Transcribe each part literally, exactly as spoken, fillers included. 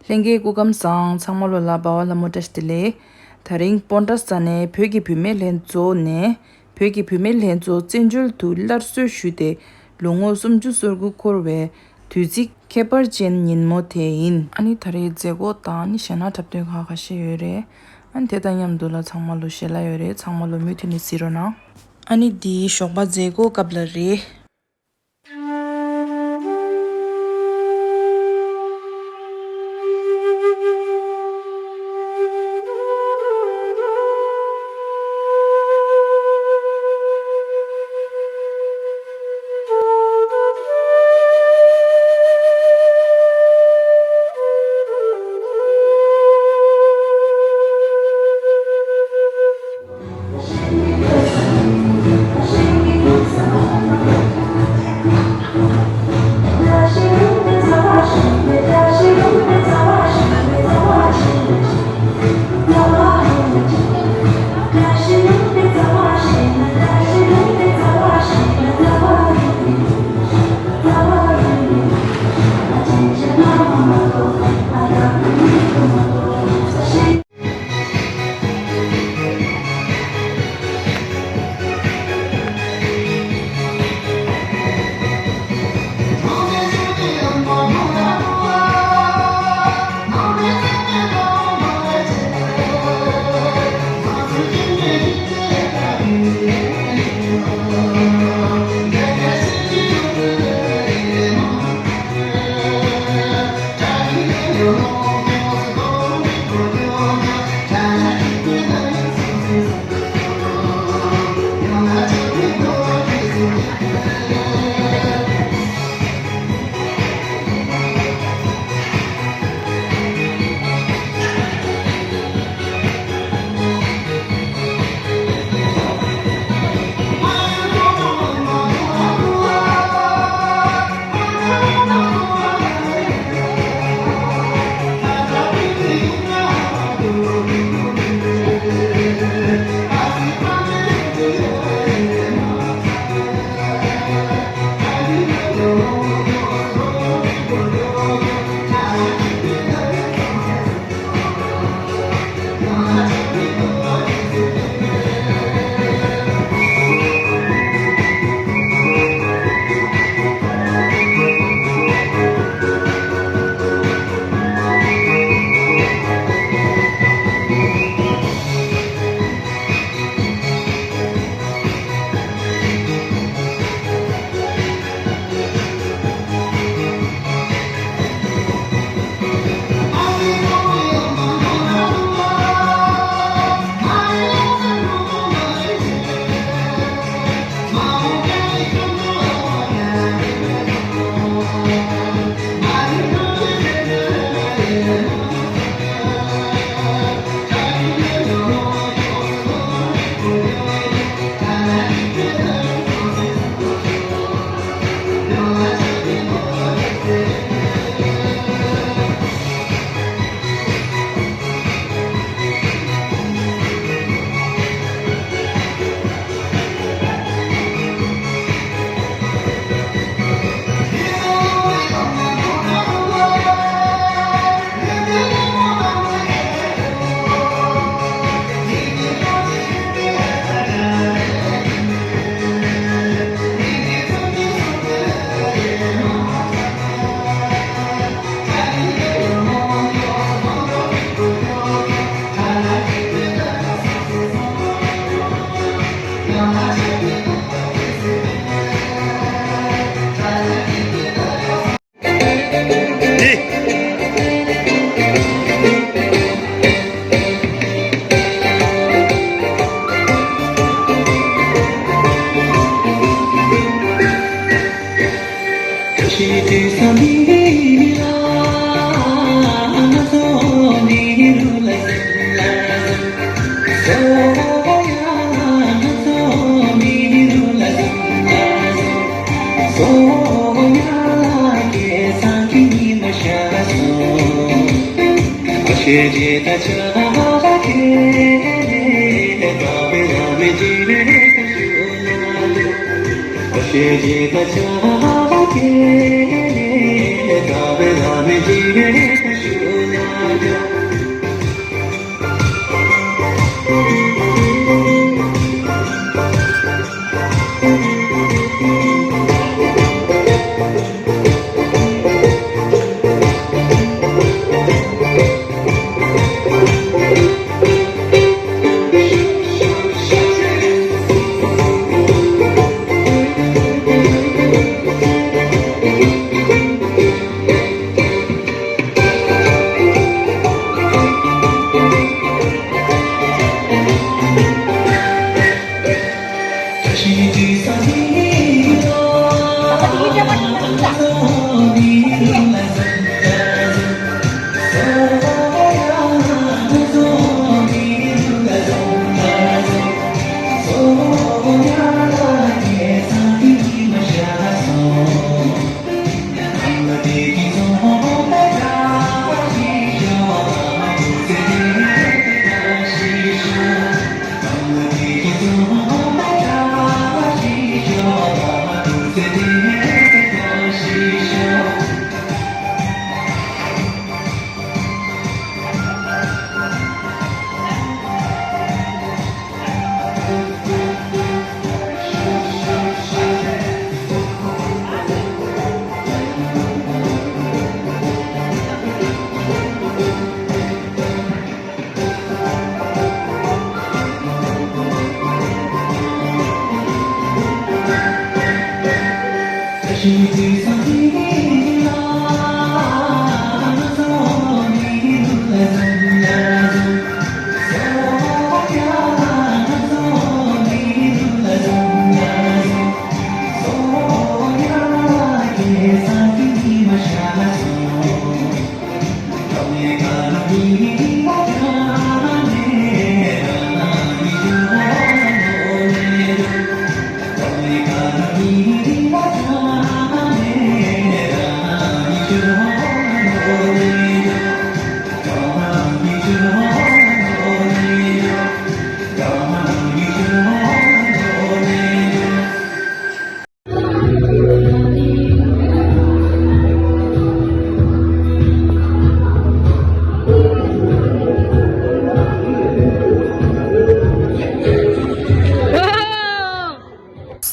ལྷན་རྒྱས་སྐུ་ཁམས་བཟང་། ཚང་མ་ལོ་ལ་འབའ་བ་ལྷ་མོ་བཀྲ་ཤིས་བདེ་ལེགས། དེ་རིང་སྤོན་ཊ་ས་ནས་བོད་ཀྱི་བུད་མེད་ལྷན་ཚོགས་ནས་བོད་ཀྱི་བུད་མེད་ལྷན་ཚོགས་བཙན་བྱོལ་དུ་སླར་གསོ་ཞུས་ཏེ་ལོ་ངོ་སུམ་ཅུ་སོ་དགུ་འཁོར་བའི་དུས་ཚིགས་ཁྱད་པར་ཅན་ཉིན་མོ་དེ་ཡིན། ཨ་ནི་ད་རེས་མཛད་སྒོ་དང་ཨ་ནི་གཞས་སྣ་འཁྲབ་སྟོན་ཁག་ཁ་ཤས་ཡོད་རེད། ཨ་ནི་དེ་དང་མཉམ་དུ་ལ་ཚང་མ་ལོ་ཞལ་ལག་ཡོད་རེད། ཚང་མ་ལོ་མུ་མཐུད་ནས་གཟིགས་རོགས་གནང་། ཨ་ནི་འདིའི་ཞོགས་པ་མཛད་སྒོ་སྐབས་ལ་རེད།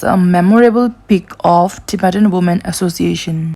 Some memorable pic of Tibetan Women Association.